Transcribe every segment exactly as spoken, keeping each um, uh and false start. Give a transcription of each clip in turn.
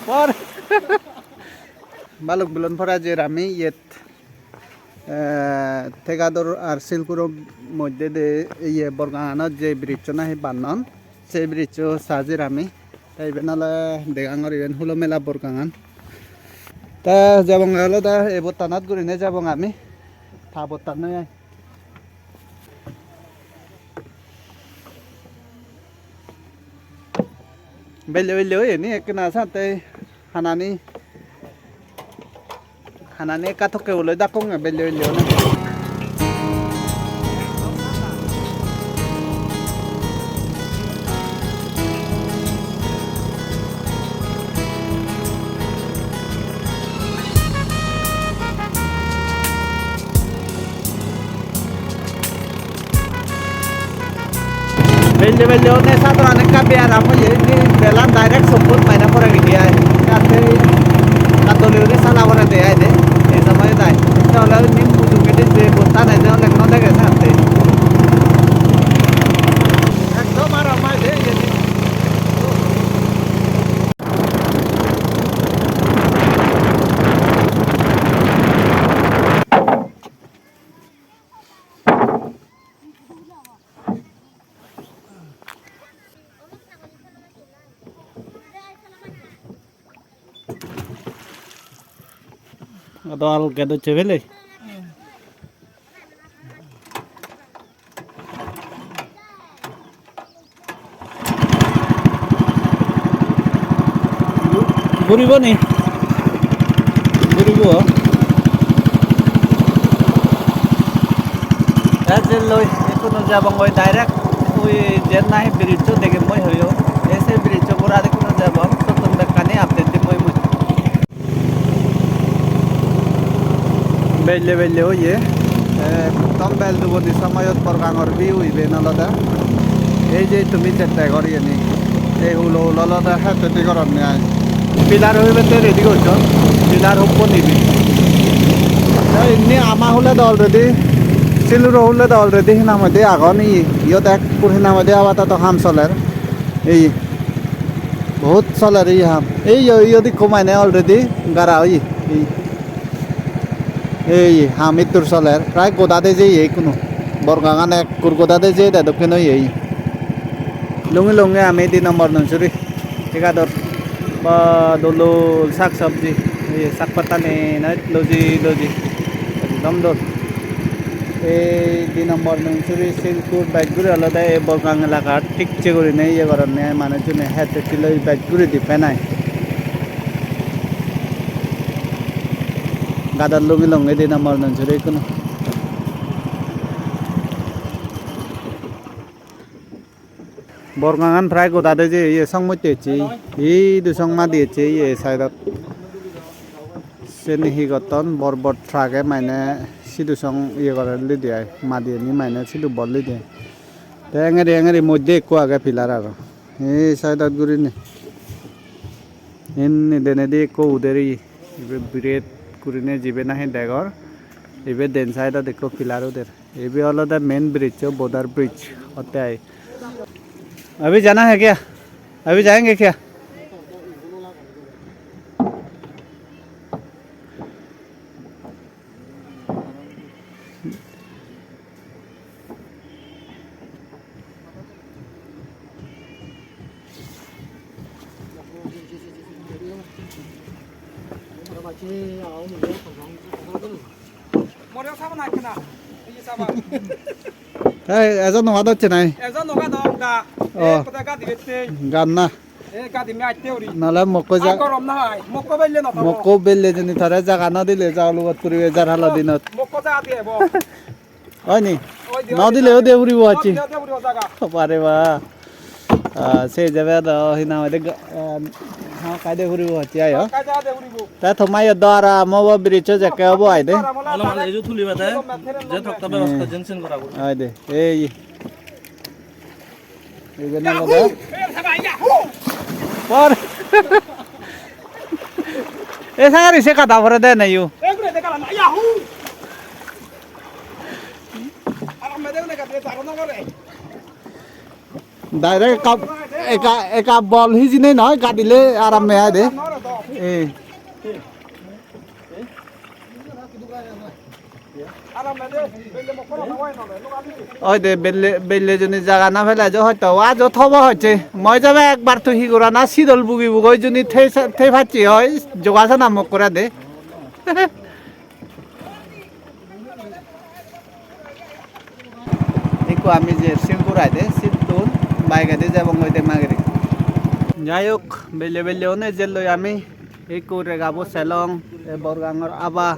Por. Balok bilon pora jer ami iyet, eh, Thegador ar Silkuro moddye de iye Borganganot je bridge-o nahi bannon, se bridge-o sa jer ami. Te iben ole degangor iben Hulo Mela Borgangan. Te jebonge olode ei bottanot gurinei jebong ami. Ta bottan noi ai. Belle belle oye ni ekkena sante hanani, hanani ekka tokke uloi dakkonge belle belle one. Belle belle one sadoran ekka bearam oye, indi belan direct sokkot mane pore gidi ai. Jatte ekka dole guri sala pore de ai de, ei somoyot ai. Te ole indi mujungedi je bottan ai, je ole no dege satte. Ekdom aram ai de, iyeni. Ado alge docche bele. Guribo ni? Guribo. Te je loi, ekkuno jabongoi direct, ui jen nahi bridge-o degem mui hoyo. Ei se bridge-o gora de ekkuno jabong, tottun bekkani update dim mui mui. Belle belle oye. Ekdom bel dugoni somoyot Borgangor view iben olode. Ei je tumi je degor iyeni. Ei hulo hulo olode het heti goronne ai. Pillar hubette ready gocchon. Pillar hubbo nibi. Te inni ama hulede already, Siluro hulede already hinang hoide agon, iyot ekkur hinang hoide apatoto ham soler. Ei. Bohut soler ei ham. Ei yo, iyot ikko mane already gara oye. Ei, ei ham ittur soler. Prai goda de jeye ikkunu. Borgangan ekkur goda de jeye de dokken oye. Lungi lungi ami di nombor Nunsuri. Thegador. Ba dol dol sak sabji. Ei sak pattani noi loji loji. Ekdom dol. Ei di nombor Nunsuri Silkur bej guri olode ei Borgang elakat thik se gurinei iye goronne ai manujjune het het loi bej guri di penai. Gadot lungi lungi di nombor Nunsuri ikkunu. Borgangan prai goda de je iye song motte ecche, idu song madi ecche iye side-ot. Seni hi gotton, bor bor truck-e mane sidu song iye gorellide ai, madi ani mane sidu bollide ai. Te engeri engeri moddye ekko age pillar aro. Ei side-ot gurinei. Indi denedi ekko uder iye. Ibe biret gurinei jibe nahi degor. Ibe den side-ot ekko pillar uder. Ibe olode main bridge-o, border bridge otte ai. अभी जाना है क्या? अभी जाएंगे क्या? More sabo na kena. Ei sabo. Ei, ejo noga docche nai. Ejo noga dong da. Oh. E, kota gadi bette. Gan na. E, gadi me atte uri. Nale mokko ja. Ar gorom na hai. Mokko belle no tabo. Mokko belle jeni tare jaga no dile ja ulugot puribe jar hala dinot. Mokko ja adi ebo. Oi ni? Oi de, no oi de, dileyo de puribo acchi. No dileyo de puribo jaga. Bare ba. Ah, se jabe do hina hoide ga-, ah, ha, kaide puribo acchi ayo. Kaide ade puribo. Ta thoma yo dara mo bo bridge jekke obo ai de. Olo male eju thuli bade, je thokta bebosta jensen gora puribo. Ai de, ei. Iben olode. Por. E sagari se kada pore de na yu. Direct ekka, ekka, ekka bol hijine noi, gadile aramme ai de. Eh. Oi de, belle, belle juni jaga na pele jo hoito, ajo thobo hoche. Moi jabe ekbar tu hi gorana, sidol bugi bugi juni thei sa-, thei pacche oi, jogasana mok kore de. Ikko ami je sil gurai de, siltun bike edi jebong oi de magiri. Jai hok, belle belle one jelloi ami. Ikko regabo selong, te Borgangor aba,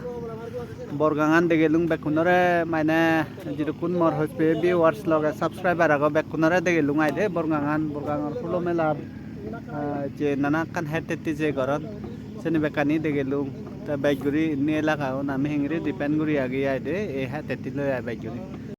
Borgangan degelung bekkunore, mane jidukkun mor hospe viewers loge subscriber ago bekkunore degelung ai de Borgangan, Borgangor hulo mela, ah, je nana ekkan het tetti je goron, seni bekkani degelung. Te bej guri inni elakagun ami hengiri depend guri agi ai de, ei het tetti loi ai bej guri.